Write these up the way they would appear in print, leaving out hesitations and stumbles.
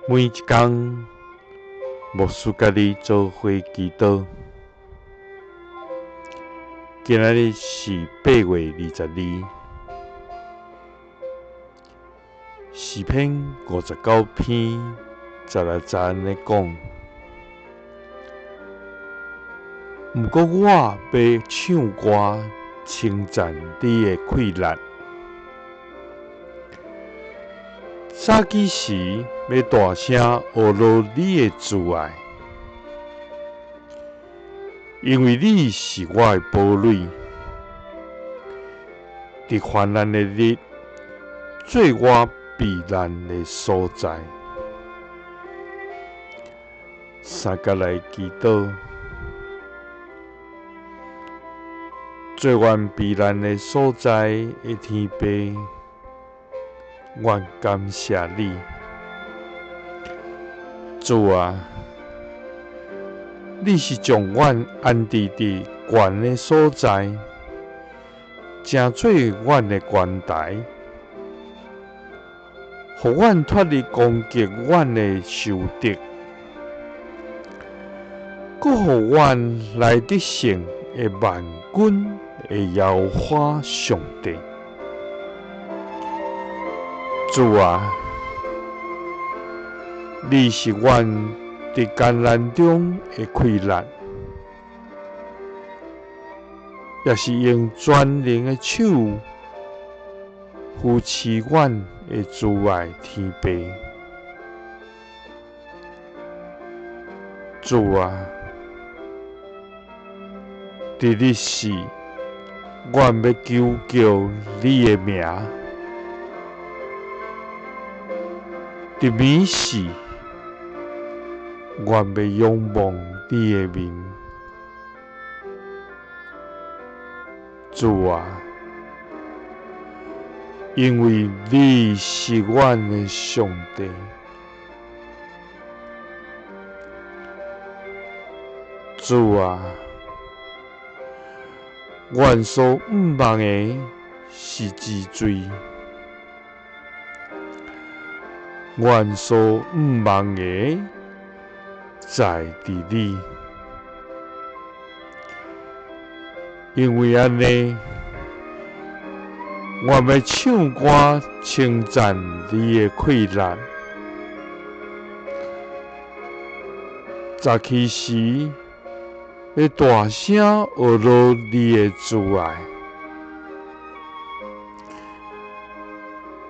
每一工，牧師佮你做伙祈禱。今仔日是8月22，詩篇59篇16節按呢講。毋過我欲唱歌稱讚你的氣力。早起時欲大聲呵咾你的慈愛，因為你是我的堡壘，佇患難的日，做我避難的所在。三佮來祈禱，做阮避難的所在的天父，阮感謝你，主啊，你是將阮安置佇懸的所在，成做阮的懸台，予阮脫離攻擊阮的仇敵，閣予阮來得勝的萬軍的耶和華上帝。主啊，你是阮佇艱難中的氣力，也是用全能的手扶持阮的慈愛天父。主啊，佇日時，阮欲求告你的名；佇暝時，阮欲仰望你的面。主啊，因為你是阮的上帝。主啊，阮所向望的是治罪，阮所向望的在佇你。因為按呢，阮欲唱歌稱讚你的氣力。早起時，欲大聲呵咾你的慈愛，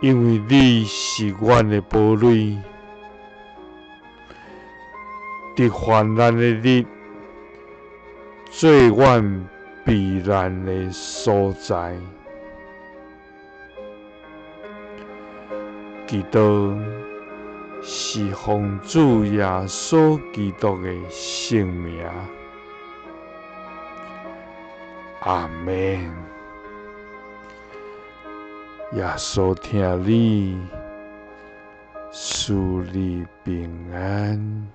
因為你是阮的堡壘，佇患難的日，做阮避難的所在。祈禱是奉主耶穌基督的聖名。阿們。耶穌疼你，賜你平安。